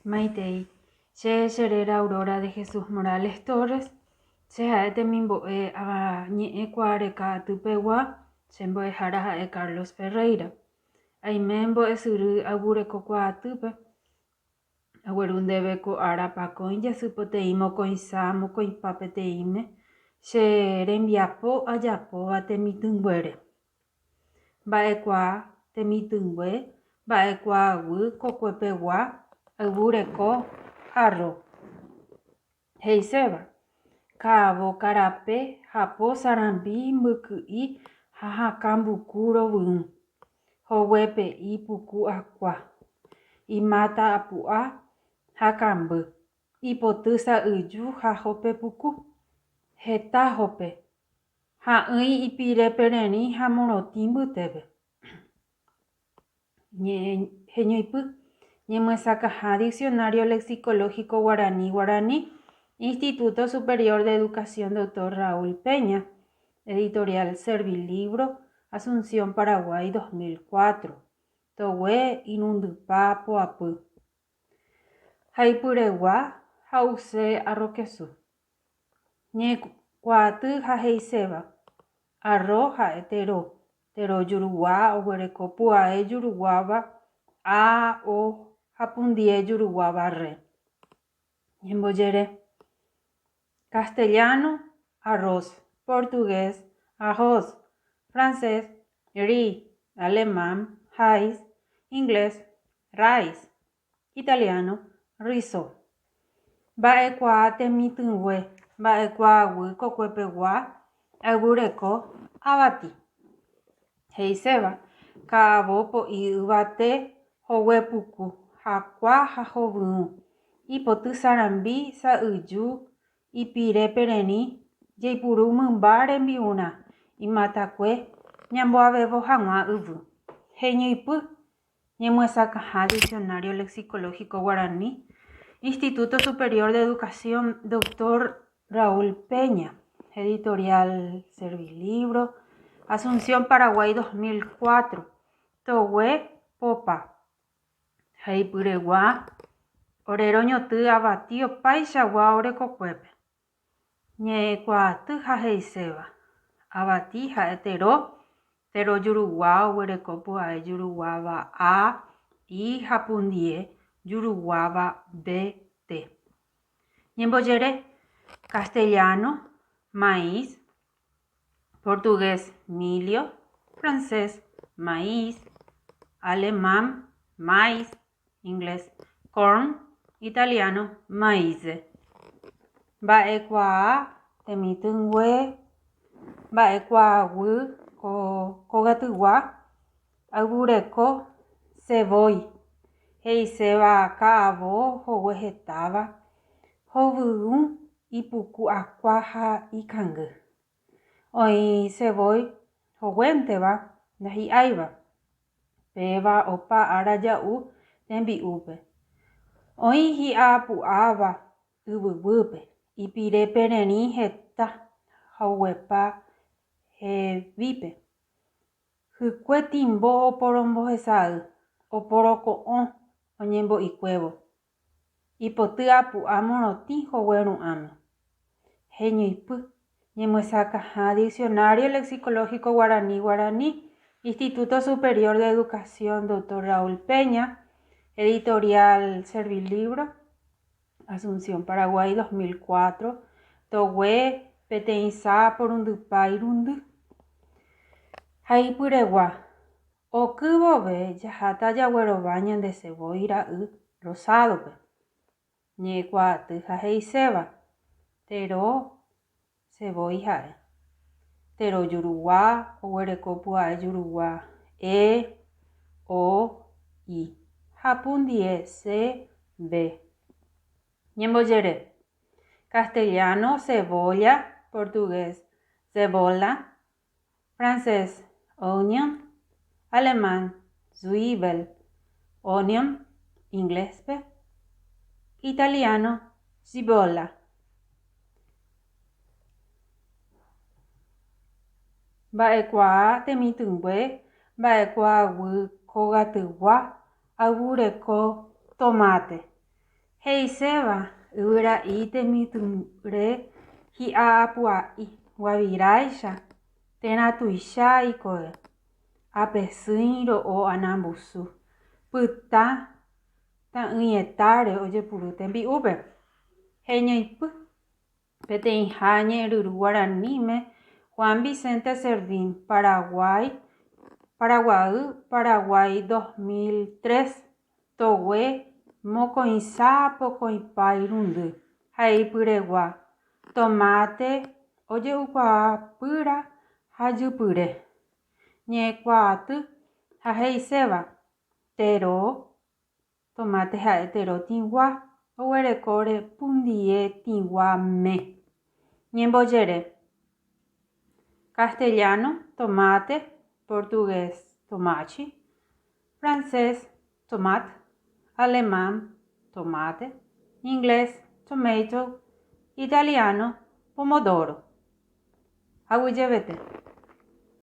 Maitei, che cheréra Aurora de Jesús Morales Torres, che ha'e temimbo'e Avañe'ẽ Kuaareka Atypegua, che mbo'ehára ha'e Carlos Ferreira. Aime mbo'esyry ayvurekokuaatýpe, agueru ndéve ko ára pakõi jasypoteĩ mokõisa mokõipa peteĩme che rembiapo ajapóva temitỹnguére. Mba'ekuaa temitỹngue, mba'ekuaaguy kokuepegua, ayvureko, arro. He'iséva, Ka'avo karape, hapo sarambi mbyky'i ha hakã mbuku rovyũ, hogue pe'i puku akua, imáta apu'a ha kamby, ipoty sa'yju ha hope puku, heta hope, ha'ỹi ipire pererĩ ha morotĩ mbytépe. Heñoipy, ñemyesakãha Diccionario Lexicológico Guarani-Guarani, Instituto Superior de Educación Doctor Raúl Peña, Editorial Servilibro, Asunción, Paraguay, 2004. Togue irundypa poapy. Haipyregua ha use arrokesu. Ñe'ẽkuaaty ha he'iséva, arro ha'e tero, Tero jurugua oguereko pu'ae juruguáva a, o ha pundie juruguáva re. Ñembojere. Castellano, arroz, portugués, arroz, francés, riz, alemán, hais, inglés, rice, italiano, riso. Mba'ekuaa temitỹngue, mba'ekuaaguy kokuepegua, ayvureko, avati. He'iséva, ka'avo po'i yvate, hogue puku, hakua ha hovyũ, ipoty sarambi, sa'yju, ipire pererĩ, jaipuru mymba rembi'urã, imatakue, ñamboavevo hag̃ua yvy. Heñoipy, Ñemyesakãha Diccionario Lexicológico Guarani, Instituto Superior de Educación Doctor Raúl Peña, Editorial Servilibro, Asunción, Paraguay 2004, Togue Popa, Haipyregua, ore roñoty avati opaichagua ore kokuépe. Ñe'ẽkuaaty ha he'iséva. Avati ha'e tero, tero jurugua oguereko pu'ae juruguáva a, i ha pundie juruguáva b, t. Ñembojere, castellano, maíz, portugués, milho, francés, maíz, alemán, mais, inglés, corn, italiano, maíze. Mba'ekuaa temitỹngue, mba'ekuaaguy ko kogatygua, ayvureko, sevói, he'iséva ka'avo hogue hetáva, hovyũ, ipuku akua ha ikangy. Oĩ sevói hoguénteva ndahi'áiva. Péva opa ára ja'u tembi'úpe. Oĩ hi'a apu'áva yvyguýpe, ipire pererĩ heta ha oguepa hevípe. Hykue timbo oporombohesay, oporoko'õ oñembo'ikuévo. Ipoty apu'a morotĩ hogue ru'ãme. Heñoipy, ñemyesakãha Diccionario Lexicológico Guarani-Guarani, Instituto Superior de Educación Doctor Raúl Peña, Editorial Servilibro, Asunción, Paraguay, 2004, togue peteĩ sa porundypa irundy. Haipyregua, Oky vove jaháta jaguerova ñande sevói ra'y rosádope. Ñe'ẽkuaaty ha he'iséva, Tero sevói ha'e. Tero jurugua oguereko pu'ae jurugua e, o, i ha pundie c, b. Ñembojere. Castellano, cebolla, portugués, cebola, Francés, oignon, alemán, Zwiebel, onion, inglés-pe, italiano, cipolla. Mba'ekuaa temitỹngue, mba'ekuaaguy kogatygua, ayvureko, tomate. He'iséva, yvyra'i temitỹre hi'a apu'a'i guaviráicha térã tuicha ikoe, apesỹi ro'o anambusu, pytã ta'ỹietáre ojepuru tembi'úpe. Heñoipy. Peteĩha ñe'ẽryru guaraníme Juan Vicente Servín, Paraguay, Paraguay, Paraguay 2003, togue mokõisa pokõipa irundy ha ipyregua, tomate oje'ukuaa pýra ha jypyre, ñe'ẽkuaaty ha he'iséva, tero, Tomate ha'e tero tĩgua oguerekóre pundie tĩgua me. Ñembojere. Castellano, tomate, portugués, tomachi, francés, tomate, alemán, tomate, inglés, tomato, italiano, pomodoro. Aguyjevete.